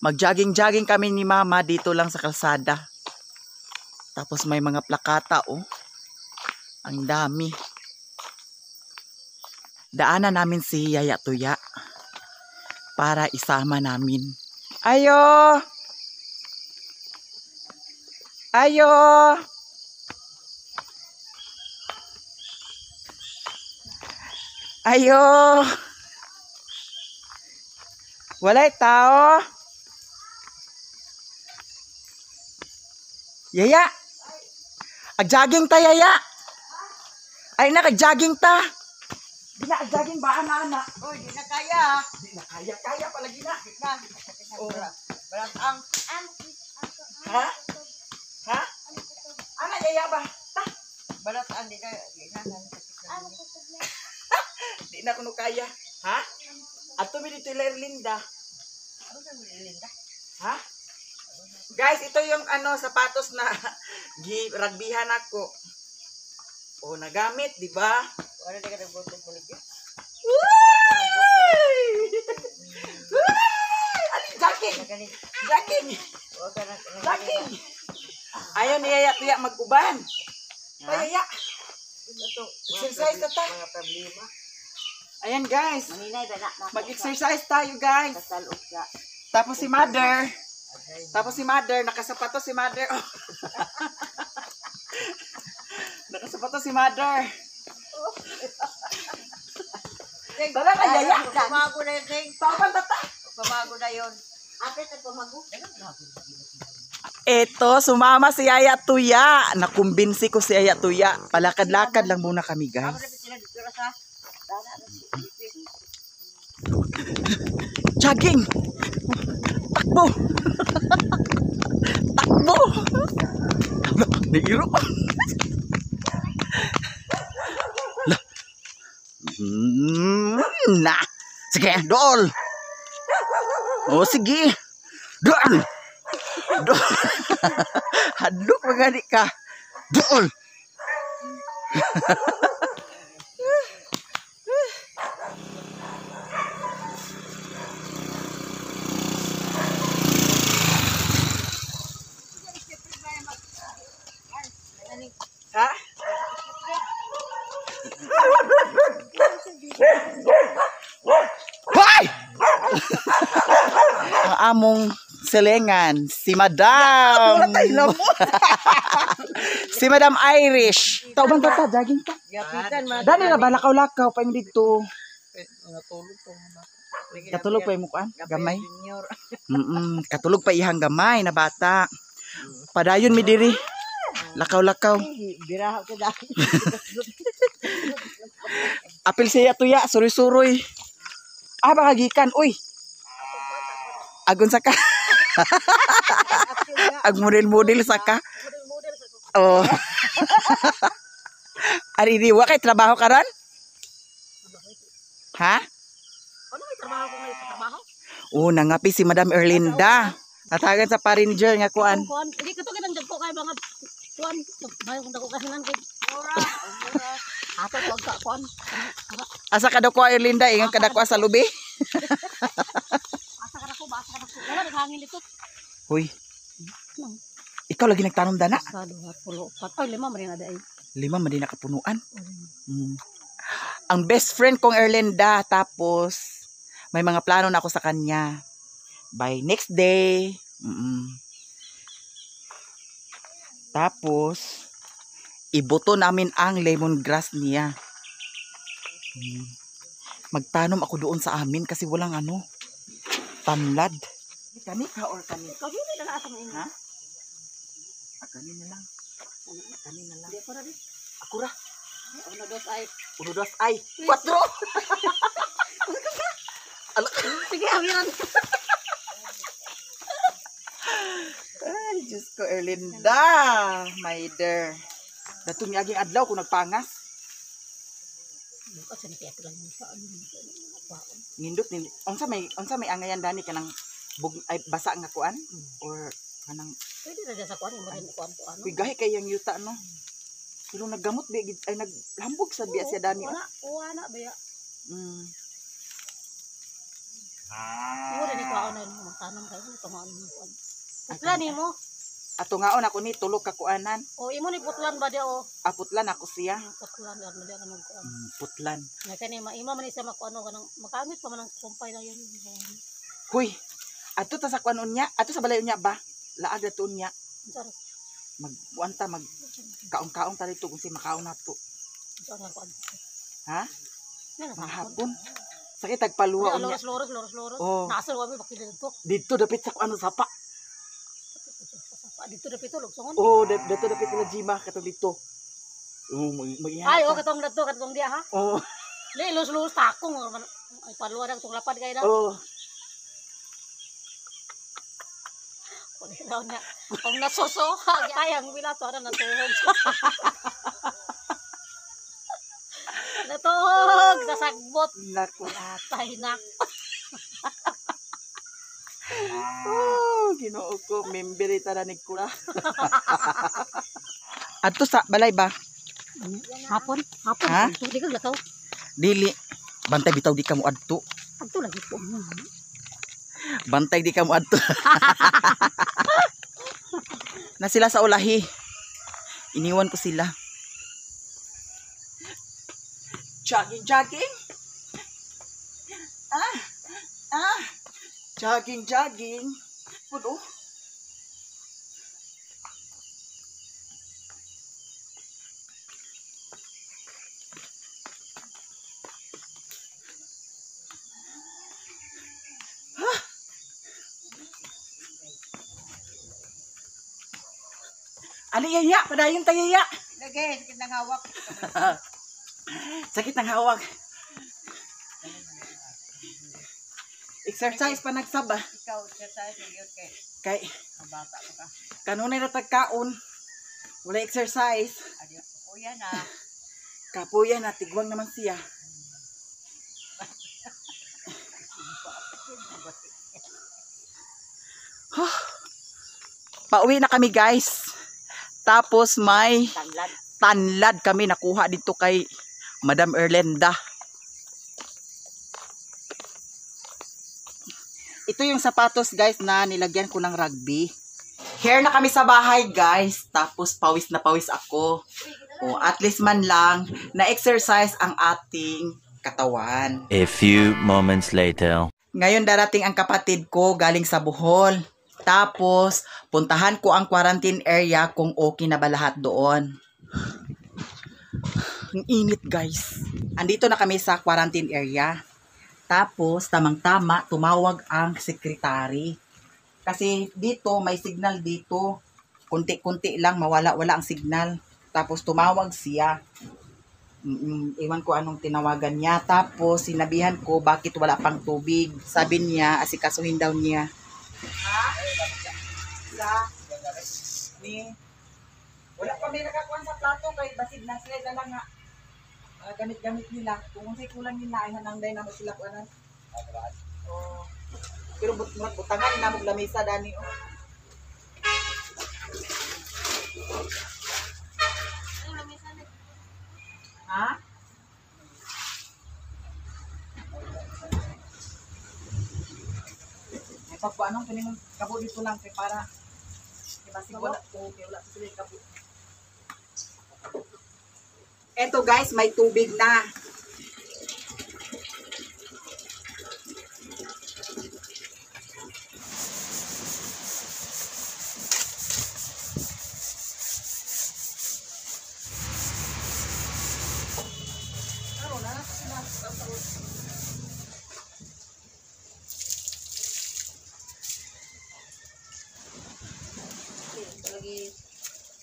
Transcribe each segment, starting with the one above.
Mag-jogging-jogging kami ni Mama dito lang sa kalsada. Tapos may mga plakata, oh. Ang dami. Daanan namin si Yaya Tuya para isama namin. Ayo! Ayo! Ayo! Walay tao. Yaya! Ag-jogging ta, Yaya! Ay na, ag-jogging ta! Di na, ag-jogging ba, ana-ana? Uy, di na kaya. Di na kaya, kaya palagi na. Di na. Oh. Walang ang. Ha? Ha? Ana, Yaya ba? Ta! Balat ang, di na. Di na. Di na kuno kaya. Ha? Ato mi dito ila Erlinda. Ano sa Linda? Ha? Guys, ito yung ano sapatos na gi ragbihan ako. O nagamit, di ba? Wala di ka nagbutot maligya. Uy! Uy! Ali, jogging! Nagalit. Jogging! Huwag ka na. Jogging! Ayaw ni Yaya Tuya mag-uban. Pa, Yaya. Exercise na ta. Mga problema. Ayan, guys. Maninay ba na? Mag-exercise tayo, guys. Kasalok sa. Tapos si Mother. Tapos si Mother, nakasapato si Mother. Oh. Nakasapato si Mother. Tala ka, Yaya. Pumago na yun, Ting. Tama tata. Pumago na yun. Ate, pumago. Eto, sumama si Yaya Tuya. Nakumbinsi ko si Yaya Tuya. Palakad-lakad lang muna kami, guys. Jogging! Takbo! Takbo! Ala, nairo. La. Na. Sige, dool. O, sige. Dool. Dool. Hadlok magani ka. Dool. Ha? Hoy! Ang among selengan, si Madam. Si Madam Irish. Tao bang tata, jogging ta. Dani na ba lakaw-lakaw pa yung dito. Katulog pa yung mukuan, gamay. Katulog pa ihang gamay na bata. Padayon mi diri. Lakaw-lakaw. Biraha ka dahil. Apil siya tuya, suroy-suroy. Ah, baka gikan. Uy. Agon sa ka. Ag model-model sa ka. Oh. Ari di wa kay trabaho karon? Ha? Ano may trabaho ko ngayon? Trabaho? Oh, nangapi si Madam Erlinda. Natagan sa Paringer nga kuan. Kuan, hindi ko to ginang ko kay mga kuan, bayo kung dako kahinan ko. Mura. Mura. Ato ko ka kuan. Asa ka daw ko Erlinda, ingon ka daw ko sa lubi? Asa ka na ko, ba asa ka na ko. Wala naghangin dito. Hoy. Ikaw lagi nagtanom dana. Sa duha, pulo, upat. Ay, lima man rin ada ay. Lima man din nakapunuan. Ang best friend kong Erlinda, tapos may mga plano na ako sa kanya. By next day. Tapos iboto namin ang lemongrass niya. Magtanom ako doon sa amin kasi walang ano, tanlad. Kani ka or kani? Ikaw dili na asa mo inyo. Ha? Ah, kani na lang. Kani na lang. Di ako ra di. Ako ra. Uno, dos, ay. Uno, dos, ay. Cuatro. Ala. Sige, awiran. Ay, Diyos ko, Erlinda. My dear. Datong niaging adlaw kung nagpangas. Bukas ni Pietro lang sa ano. Nindot ni unsa may angayan dani kanang bug, ay basa nga kuan or kanang Pwede ra dyan sa kuan, mo rin kuan ko ano. uy gahi kay yang yuta no. Pero naggamot bi ay naghambog sa biya siya dani. Wala, wala ba ya. Mo rin ikaw na mo tanong kayo tungaon mo kuan. Putlan nimo. Ato ngaon ako ni tulog ka kuanan. O imo ni putlan ba di o? Aputlan ako siya. Putlan ar mo di na magkuan. Putlan. Na kani maima man siya makuano kanang makamit pa man ang kumpay na yun. Huy. Ato ta sa kuan unya, ato sa balay unya ba? Laag ato unya. Unsa ra? Magkuan ta mag kaong-kaong ta dito kung si makaon nato. Unsa ra kuan? Ha? Na Mga hapon. Sakit tagpaluha unya. Loros loros loros loros. Oh. Nasa wa mi bakil dito. Dito dapit sa kuan sapa. Pa dito dapit lugsungon. Oh, dito dapit nila Jima katong dito. Oh, mag Ay, o katong dito katong diya ha. Oh, Le los los takong man. Ay paluwa na katong lapad kay na. oh. Kunin daw na. Kung nasusuha, ay ang bilato na natuhog. Natuhog sa sagbot. Nako. Atay na. Oh, Ginoo ko, membere ta ni kula. Adto sa balay ba? Hapon, hapon. Ha? Di ka lakaw. Dili. Bantay bitaw di ka mo adto. Adto lagi po. Bantay di ka mo adto. Na sila sa ulahi. Iniwan ko sila. Jogging, jogging. Ah, ah. Jogging, jogging. Puno. Ali yaya, padayon tayo yaya. Lagi, sakit ng hawak. Sakit ng hawak. Exercise pa nagsaba. Ikaw, siya tayo, yun kay Kay ang bata pa ka. kanunay ra tagkaon. Wala exercise. Adiyo, kuya na. Kapuya na tigwang naman siya. Huh. Pauwi na kami guys. Tapos may Tanlad. tanlad kami nakuha dito kay Madam Erlinda. Ito yung sapatos guys na nilagyan ko ng rugby. Here na kami sa bahay guys. Tapos pawis na pawis ako. O at least man lang na-exercise ang ating katawan. A few moments later. Ngayon darating ang kapatid ko galing sa Bohol. Tapos, puntahan ko ang quarantine area kung okay na ba lahat doon. Ang init guys. Andito na kami sa quarantine area. Tapos, tamang-tama, tumawag ang sekretary. Kasi dito, may signal dito. Kunti-kunti lang, mawala-wala ang signal. Tapos, tumawag siya. Ewan ko anong tinawagan niya. Tapos, sinabihan ko bakit wala pang tubig. Sabi niya, asikasuhin daw niya. Ha? Sa? Ni? Wala pa may nakakuan sa plato kay basig na sila dala nga. Gamit-gamit nila. Kung unsay kulang nila ay hanangday na mo sila kuanan. Oh. Pero murag butangan na mo lamesa dani oh. Ha? Ay pagkuanong kining kabo dito lang kay para kay basig wala ko kay wala sila kabo. Eto guys, may tubig na.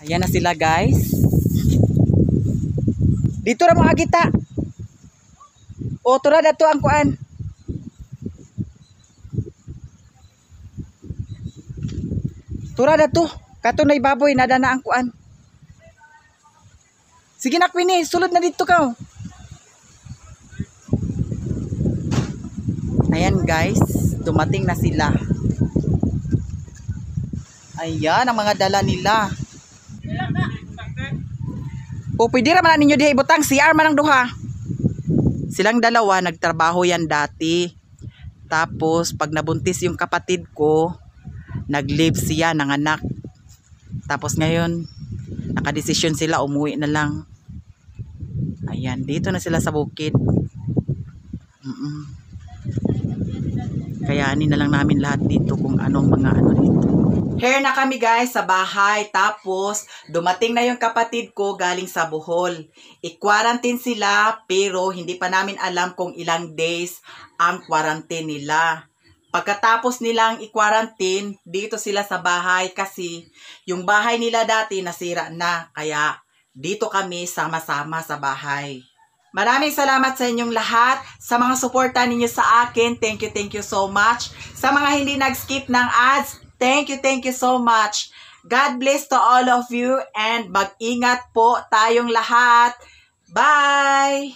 Ayan na sila guys. Dito ra mo agita. O tura dato ang kuan. Tura dato. Kato nay baboy nada na ang kuan. Sige na Queenie, sulod na dito ka. Oh. Ayan guys, dumating na sila. Ayan ang mga dala nila. O pwede ra man na ninyo diha ibutang CR man ang duha. Silang dalawa nagtrabaho yan dati. Tapos, pag nabuntis yung kapatid ko, nag-leave siya, nanganak. Tapos ngayon, nakadesisyon sila, umuwi na lang. Ayan, dito na sila sa bukid. Kayanin na lang namin lahat dito kung anong mga ano dito. Here na kami, guys, sa bahay. Tapos, dumating na yung kapatid ko galing sa Bohol. I-quarantine sila pero hindi pa namin alam kung ilang days ang quarantine nila. Pagkatapos nilang i-quarantine, dito sila sa bahay kasi yung bahay nila dati nasira na. Kaya dito kami sama-sama sa bahay. Maraming salamat sa inyong lahat, sa mga suporta ninyo sa akin. Thank you so much. Sa mga hindi nag-skip ng ads, thank you so much. God bless to all of you and mag-ingat po tayong lahat. Bye!